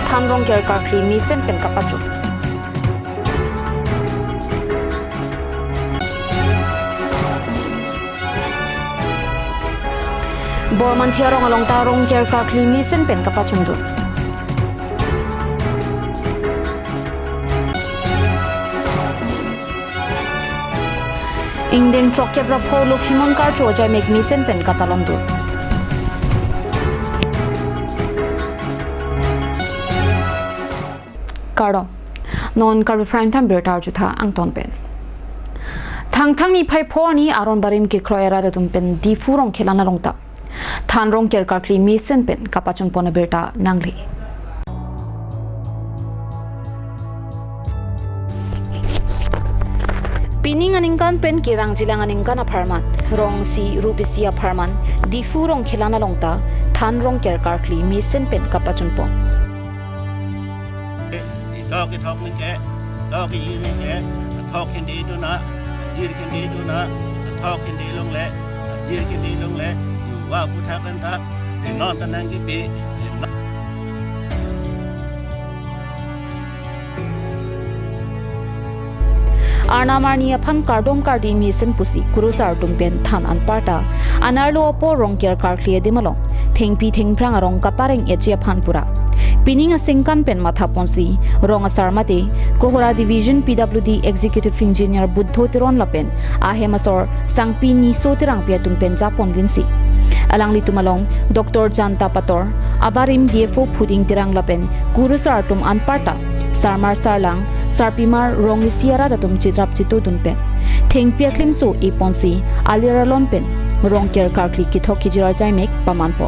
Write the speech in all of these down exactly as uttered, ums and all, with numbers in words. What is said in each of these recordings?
Than Rongker Karkli mesen pen kapachun. Bormanthi arong along ta Rongker Karkli mesen pen kapachundun. Ingdeng throkkep ra pho Lokhimon Karcho ajaimek mesen pen katalondun. Kardom. Non Karbi Prime Time birta arjutha angton pen. Thangthang niphai pho arni aron barim kekroi arat atum pen Diphu Rongkhelan along ta Than Rongker Karkli mesen pen kapachunpon abirta nangli. Pining aningkan pen kevangjilang aningkan apharman, rong isi rup isi apharman, Diphu Rongkhelan along ta Than Rongker Karkli mesen pen kapachunpon. Ithok ithok ningke, ithok ithok ningke, ithok hindi dona, ajir hindi dona, ithok hindi longle, ajir hindi longle, yuva aputhak anta, si non ta nangkipi, si non. Arnam arni aphan kardom kardi mesen pusi kurusar atum pen than anparta anerlo apor Rongker Karkli adim along thengpi thengphrang arong kapareng eji aphan pura pining asingkan pen mathaponsi rong asar mate Kohora Division P W D Executive Engineer Buddho Teron lapen ahem asor Sangpi Niso Terangpi atum pen japon linsi. Alanglitum along Doctor Janta Pator, abarim D F O Phuding Terang lapen kurusar atum anparta sarmar sarlang, sarpimar rong isi arat atum chitrap chitodun pen thengpi aklimso eponsi alir alon pen Rongker Karkli kethok kejir ajaimek pamanpo.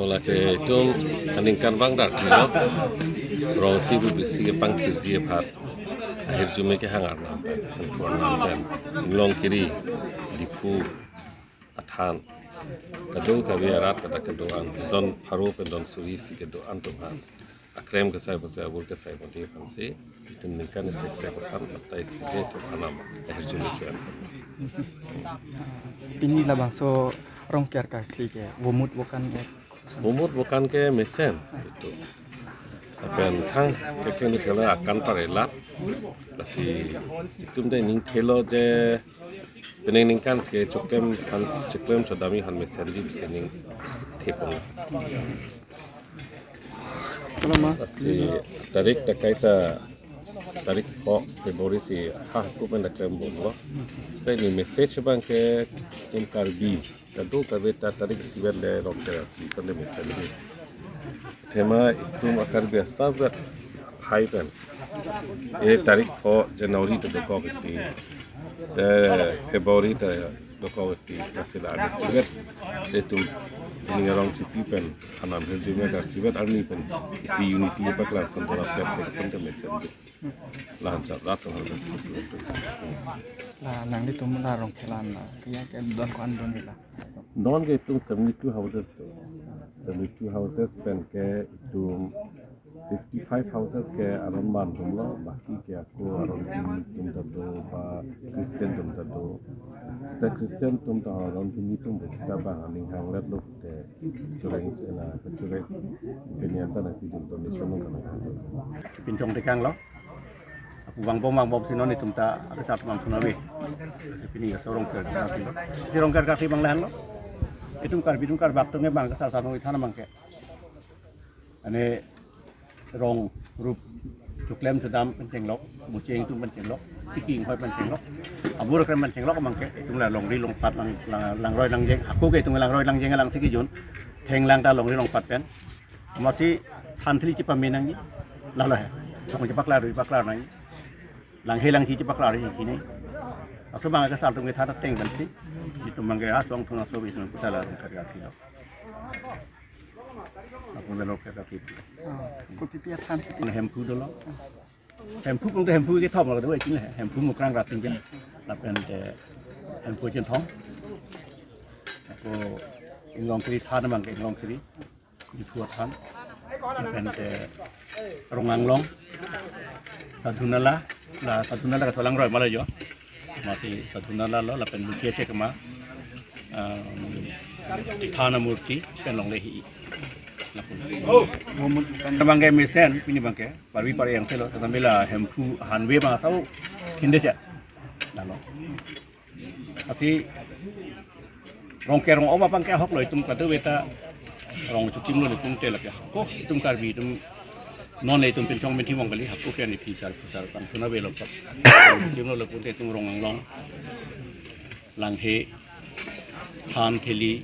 Ola ke itum aningkan bang dar kilo. Rong isi rup isi kepangthirji aphan ahirjume kehang Arnam pen, Arnam pen, Inglong kiri, Diphu, athan, kadokave arat kata kedo-an, don pharo pen don suri isi kedo-an atum aphan akrem kesai pasai abur kesai pon aphansi itum ningkan isi kesai aphan batai isi ke thok anam ahirjume chuan. Pini labangso Rongker Karkli ke vomut vokan ke? Vomut vokan ke mesen itum. Lapen thang kekeng ni thela akan parelat. Lasi itum ta ning thelo je pining aningkan si ke choklem aphan, choklem chodam aphan mesenji pusi ning thepon. Lasi tarik ta kaita tarik pho February si ha hako pen ta klembomlo. Seta ne message abang ke itum Karbi kadokave ta tarik isivet le Rongker Karkli ason le mesenji. Athema itum a-Karbi asapvet aphai pen, e tarik pho January ta dokok iti, te February ta dokok iti, lasi la arni isivet te itum ning arong chipi pen anam hirjume kar isivet arni pen isi unity paklang son dora pet thek son te mesenji. Lahan sat rat tong. La nanglitum la Rongkhelan la kya kya don ko-an don la? Don ke itum seventy-two houses to. Seventy-two houses pen ke itum fifty-five houses ke aron man atumlo, baki ke ako aron kimi atum ta do, ba Christian atum ta do. Te Christian atum ta aron kimi atum bo kita bang aning hanglet lo te. Chureng na chureng. Kenian ta na ti dum donation lo kana. Pinchong tekang lo. Ako vangbom vangbom si non itum ta akesar atum angthun ave. Si pini ke so Rongker Karkli. Si Rongker Karkli abang lahenlo. Itum Karbi atum Karbak atum ke abang kesar sar noi than abang ke. Ane rong rup choklem chodam pen chenglok, mucheng atum pen chenglok, tiki inghoi pen chenglok, abur akrem pen chenglok abang ke itum la longri longpat lang, lang, langroi langjeng, ako ke itum langroi langjeng alang si kejun, thenglang ta longri longpat pen. Amatsi than thili chepame nangji. Lalo he. Song chepaklar, chepaklar nangji. Langhe langsi chepaklar si kine. Laso abang kesar atum kethan ateng pensi itum abang ke asong thun aso bisong pusala Rongker Karkli lo. Ako dalo Rongker Karkli. Oh, kopi pi athan si. Hemphu dolo. Hemphu pun te Hemphu kethom lo, hemphu Mukrang Rasing pen. Lapen te Hemphu Chinthong. Ako Inglongkiri than abangke Inglongkiri, Diphu than, lapen ke Ronganglong, Sadhunala, la Sadhunala ke Solangroi malayo, masi Sadhunala lo, lapen Lukia Chekma, um, Ithana Murti, pen longle hi. Abangke mesen, pini abangke, parvi pari yang selo, tetapi la Hemphu hanve bang asau, khindechet. Lalo. Lasi rong kerong-o abangke ahok lo, itum kadokave ta rong chukim lo le pungte lake hako itum Karbi atum non le itum pinchong menti mong kali, hako ke ni phisar phisar pang tuna ve lo kap. Chukim lo le pungte itum Ronganglong, Langhe, Thantheli,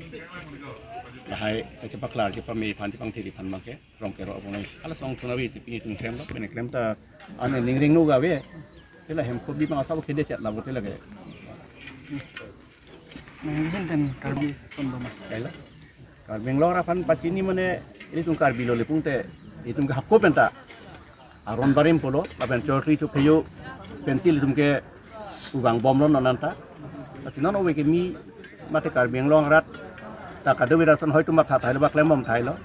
lahai kachepaklar chepame aphan chepangtheli aphan abangke rong kerong abang nai. Hala song tuna ve si pini itum klem lo, pini klem ta ane ningring nu ga ve. Tela Hemphu bi bang asau khindechet labo tela ke. Nanghin ten Karbi son doma. Kaila. Karbi Anglong aphan pachini mane ilitum Karbi lo le pungte, itum ke hako penta aron barim pulo, lapen chorkli chopheyo pensi ilitum ke uvang bom lo non anta. Lasi non ove kimi mate Karbi Anglong arat ta kadokave ason hoi atum matha thai lo ba klembom thai lo.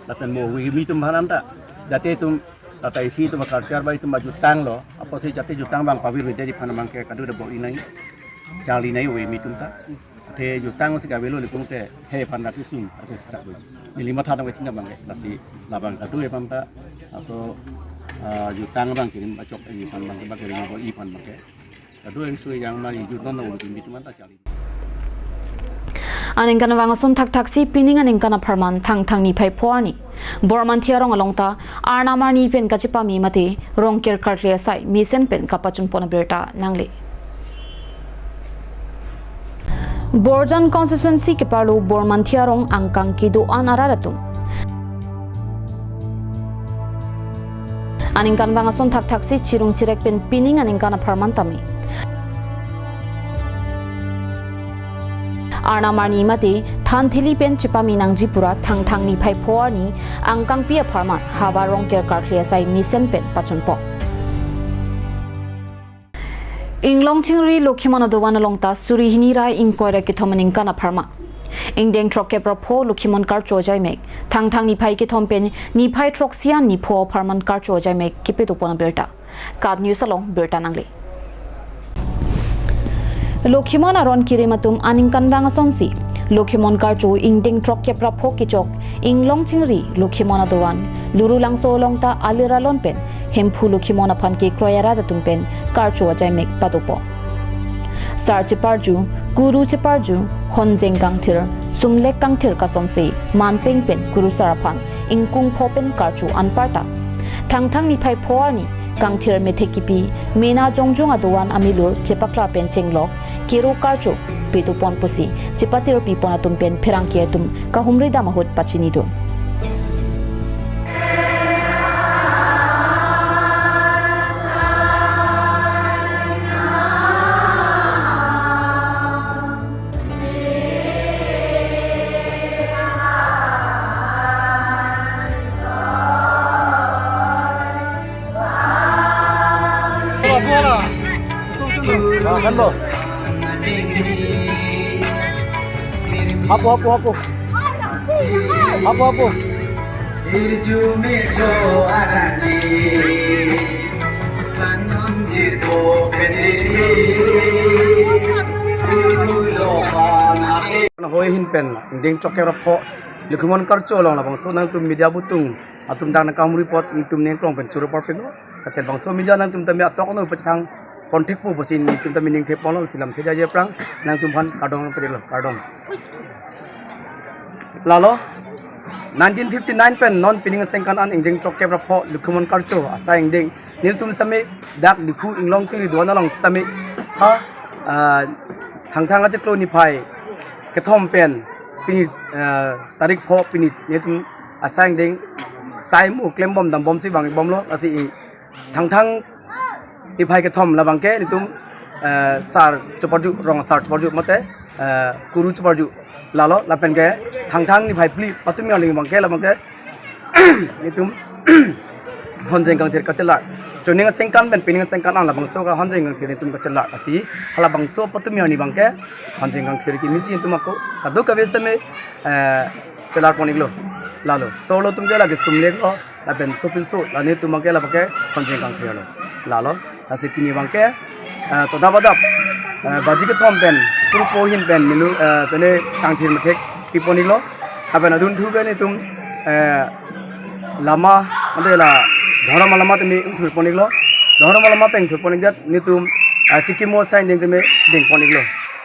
Lapen mo ove kimi atum aphan anta jate itum tata isi itum culture ba itum ajutang lo. Apotsi jate jutang abang pavirvedetji aphan abangke kadokave bor-i nai, charli nai ove kimi atum ta. Athe jutang si kavelo le pungte he aphan dak isum athe sak lo. Neli matha dam ke china abangke. Lasi labang kadokave aphan ta aso, ah, jutang abang kirim achok ini aphan abangke ba kirim bor-i aphan abangke. Kadokave sui yang mari jutang na ulu kimi atum anta charli. Aningkan vang ason thakthaksi pining aningkan apharman Thangthang niphai pho arni Bormanthi arong along ta Arnam arni pen kachepame mate rong kerkarkle asai mesen pen kapachunpon abirta nangle. Borjan constituency keparlo Bormanthi arong angkang kedo-an arat atum aningkan vang ason thakthaksi chirung chirek pen pining aningkan apharman tame Arnam arni mate Thantheli pen chepame nangji pura Thangthang niphai pho arni angkangpi apharman havar rong kerkarkle asai mesen pen pachunpon. Inglong chingri Lokhimon adovan along ta suri hini ra ingkoi ra kethom aningkan apharman ingdeng throkkep ra pho Lokhimon karcho ajaimek Thangthang niphai kethom pen niphai throksi arni pho apharman karcho ajaimek kepedopon abirta. KAT News along birta nangle. Lokhimon aron kerim atum aningkan vang asonsi Lokhimon karcho ingdeng throkkep ra pho kechok Inglong chingri Lokhimon adovan Lurulangso along ta alir alon pen Hemphu Lokhimon aphan kekroi arat atum pen karcho ajaimek padopon. Sar cheparju, kuru cheparju, honjeng kangthir, sumlek kangthir kasonsi manpeng pen kurusar aphan ingkung pho pen karcho anparta Thangthang niphai pho arni kangthir methe kipi mena jongjong adovan amilur chepaklar pen chenglok kero karcho pedopon pusi chepatirpipon atum pen pherangke atum kahumri dam ahut pachinidun. Hapo, hapo, hapo. Hapo, hapo. Hoi hin pen ingdeng throkkep ra pho Lokhimon karcho along labangso nangtum media butung atum dang nangkam report nangtum ningkrong pen choro parpilo. Kachel bangso media nangtum tame atok no pachethang contact po pusi nangtum tame ningtheponlo, si lamthe jaje aphrang nangtum aphan kardom padilo, kardom. Lalo nineteen fifty-nine pen non pining asengkan an ingdeng throkkep ra pho Lokhimon karcho asai ingdeng nelitum sitame dak Diphu Inglong chingri dovan along sitame ha, ah, Thangthang achiklo niphai kethom pen pini, ah, tarik pho pini nelitum asai ingdeng sai mu klembom dambomsi vangbomlo. Lasi Thangthang niphai kethom labangke nelitum, eh, sar cheparju, rong sar cheparju mate, eh, kuru cheparju lalo, lapen ke Thangthang niphai phli patumi aling abangke labangke nelitum honjeng kangthir kachelar. Choning asengkan pen pining asengkan an labangso kahonjeng kangthir netum kachelar, lasi halabangso apatumi arni abangke honjeng kangthir akimi si netum ako kadokave sitame, eh, chelar pon-iklo. Lalo, solo atum ke lake sumleklo, lapen sopinso, la netum abangke labangke honjeng kangthirlo. Lalo, lasi pini abangke, eh, todap adap, eh, baji kethom pen, kuru apo ahin pen, menu, eh, pene kangthir methek pi pon-iklo. Lapen adunthu ke netum, eh, lama, mate la, dhorom alama tame ingthur pon-iklo. Dhorom alama pen ingthur pon-ikdet netum, eh, chikimo asai angdeng tame deng pon-iklo.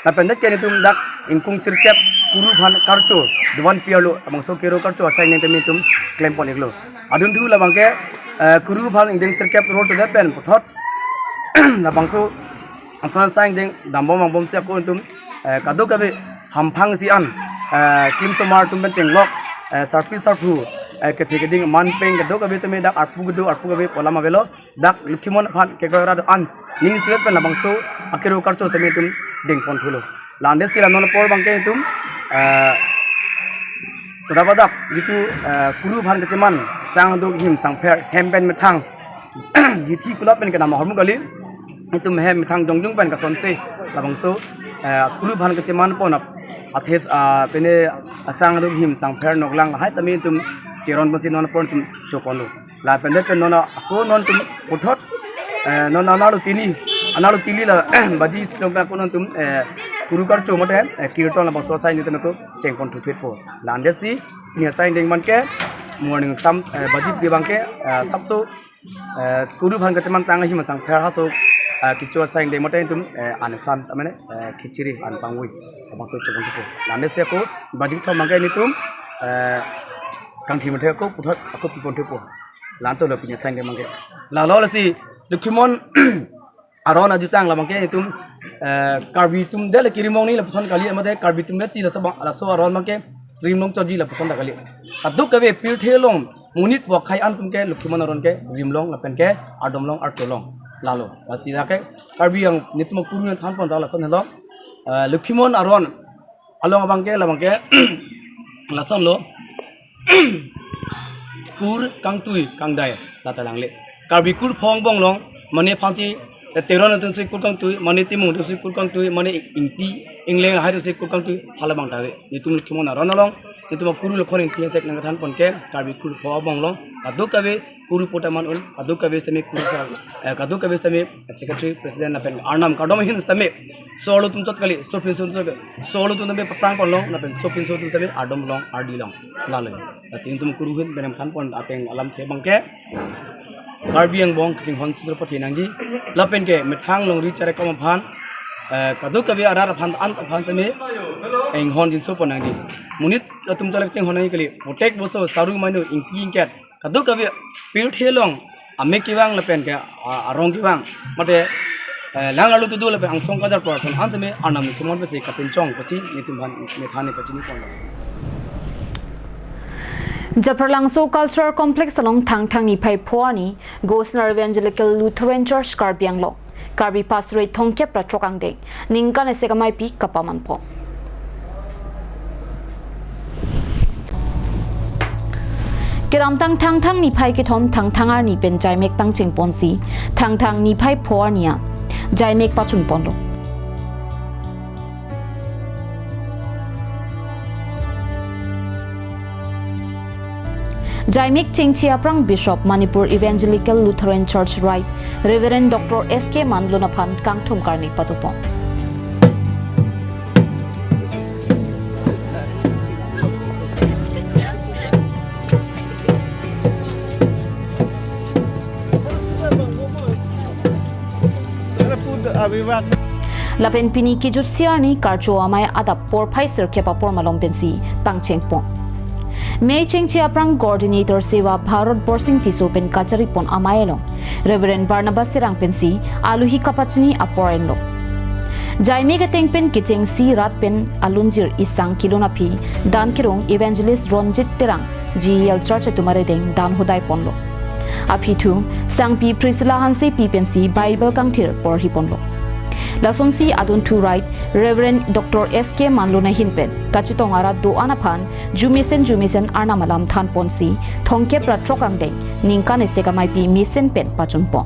Lapen det ke netum dak ingkung sirkep kuru aphan karcho dovan pi arlo, labangso kero karcho asai angdeng tame netum klem pon-iklo. Adunthu labangke, eh, kuru aphan ingdeng sirkep ror chodet pen puthot labangso ason asai angdeng dambom vangbom si ako netum, eh, kadokave hamphang isi an, eh, klimsomar atum pen chenglok, eh, sarpi sarpo, eh, kethe keding aman peng kadokave tame dak arpu kedo arpu kave pu alam avelo. Dak Lokhimon aphan kekroi ra do-an ning isivet pen labangso akero karcho sitame netum deng pon thulo. La andet si la non apor abangke netum, eh, todap adap jitu, eh, kuru aphan kacheman sang aduk him sangpher hem pen methang hithi kulap pen kedam ahormu kali. Netum hem methang jongjung pen kasonse labangso, eh, kuru aphan kacheman pon ap athe, ah, pene asang aduk him sangpher noklang lahai tame netum cheron ponsi non apor netum choponlo. Lapen det pen non ako non atum puthot, eh, non analo tini, analo tili la baji isi tong pen ako non atum, eh, kuru karcho mate, eh, kirton labangso asai angdeng tame ako cheng pon thuphet po. La andet si pini asai angdeng abangke morning sam, eh, baji abangke, eh, sapso, eh, kuru aphan kacheman tang ahim sangpher haso, eh, kecho asai angdeng mate netum, eh, anesan, ta mane, eh, khichiri an pangvui labangso chopon thupo. La andet si ako baji kethom abangke netum, eh, kangthir methek ako puthot ako pi pon thupo. La anchotlo pini asai angdeng abangke. Lalo lasi Lokhimon aron ajutang labangke netum, eh, Karbi atum det le kerim longji lapuson kali, mate Karbi atum det si laso abang, laso aron abangke rim longchotji lapuson ta kali. Kadokave pirthe along monit pu akhei an atum ke Lokhimon aron ke rim long lapen ke ardom long arto long. Lalo, lasi lake Karbi ang netum akuru nangthan pon ta lason helo. Eh, Lokhimon aron along abangke labangke lasonlo. Kur kangtui kangdai lata langle. Karbi kur phong bong long, mane phanti, eh, Teron atum si kur kangtui, mane Timung atum si kur kangtui, mane Ingti Ingleng lahai atum si kur kangtui, halabang ta ave. Netum Lokhimon aron along netum akuru Lokhon Ingti Hasek nangthan pon ke Karbi kur phong bong long kadokave kuru apo ta man un, kadokave sitame kuru sar, eh, kadokave sitame secretary, president lapen arnam kardom ahin sitame solo atum chot kali, sopinso atum chot kali, solo atum tame paprang pon long lapen sopinso atum tame ardom long ardi long. Lalo, lasi netum kuru ahin pen nangthan pon ateng alamthe abangke Karbi angbong kachinghon sitro pathe nangji lapen ke methang longri chare kom aphan, eh, kadokave arat aphan an aphan tame inghon jinso pon nangji. Monit atum chot le kachinghon nangji kali, potek boso saru manu ingki ingket kadokave pirthe along amek kevang lapen ke, ah, arong kevang mate, eh, lang arlo kedo lapen angsong kajar person an tame arnam Lokhimon pensi kapinchong pusi netum aphan methang ne pachini pon. Japralangso Cultural Complex along Thangthang niphai pho arni Gosnar Evangelical Lutheran Church Karbi Anglong, Karbi Pastorate thomkep ra throk angdeng ningkan isi ameipi kapaman pon. Kedamtang Thangthang niphai kethom Thangthang arni pen jaimek pangcheng ponsi Thangthang niphai pho arni a jaimek pachun ponlo. Jaimek chengche aphrang Bishop, Manipur Evangelical Lutheran Church Right, Reverend Doctor S K Manlun aphan kangthum karne pado pon. Lapen pini kejutsi arni karcho amei adap porphai sirkep apor malom pensi pangcheng pon. Mei chengche aphrang Coordinator Seva Bharat Borsing Tisso pen kachari pon amei along Reverend Barnabas Terang pensi aluhi kapachini apor enlo. Jaimek ateng pen kechengsi rat pen alunjir isang kelun aphi Dan Kerung, Evangelist Ronjit Terang, G E L Church atum arideng dan hodai ponlo. Aphi thu, sangpi Priscilla Hansepi pensi Bible kangthir porhi ponlo. Lasonsi adunthu Right Reverend Doctor S K Manlun ahin pen kachetong arat do-an aphan jumesen jumesen arnam alam than ponsi thomkep ra throk angdeng ningkan isi ameipi mesen pen pachun pon.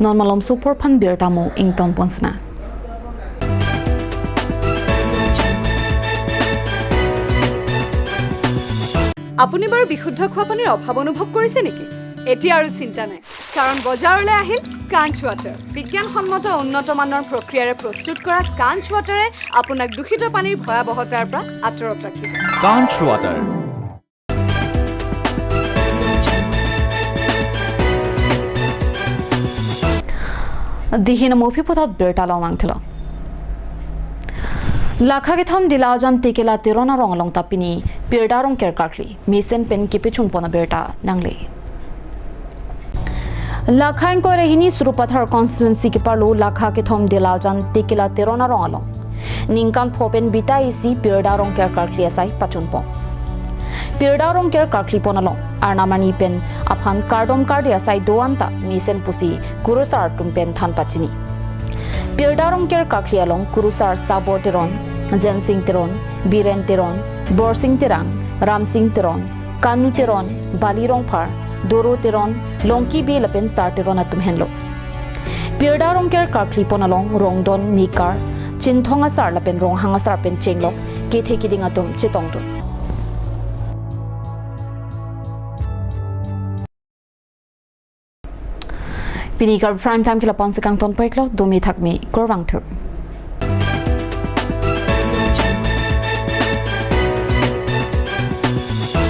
Non malom sopor aphan birta mo ington pon sina. আপুনি বাৰু বিশুদ্ধ খোৱা পানীৰ অভাৱ অনুভৱ কৰিছে নেকি? এতিয়া আৰু চিন্তা নাই, কাৰণ বজাৰলৈ আহিল কাঞ্চ ৱাটাৰ। বিজ্ঞানসন্মত উন্নত মানৰ প্ৰক্ৰিয়াৰে প্ৰস্তুত কৰা কাঞ্চ ৱাটাৰে আপোনাক দূষিত পানীৰ ভয়াৱহতাৰ পৰা আঁতৰত ৰাখিব। Kanch Water. Dihin amopi puthot birta long mangtelo. Lakha kethom Dilajan Tekela Teron arong along ta pini pirda rongker karkli mesen pen kepachun pon abirta nangle. Lakha ingkoi ra hini Sarupathar constituency keparlo lakha kethom Dilajan Tekela Teron arong along ningkan pho pen bita isi pirda rongker karkli asai pachun pon. Pirda rongker karkli pon along arnam arni pen aphan kardom kardi asai do-an ta mesen pusi kurusar atum pen than pachini. Pirda rongker karkli along kurusar Sabor Teron, Jensing Teron, Biren Teron, Borsing Terang, Ramsing Teron, Kanu Teron, Bali Rongphar, Doro Teron, Longki Bey lapen Sar Teron atum henlo. Pirda rongker karkli pon along Rongdon, Mekar, Chinthong asar lapen Ronghang asar pen chenglok kethe kiding atum chetongdun. Pini Karbi Prime Time ke la-an si kangton pon-iklo, dome thakme, kurvangthu.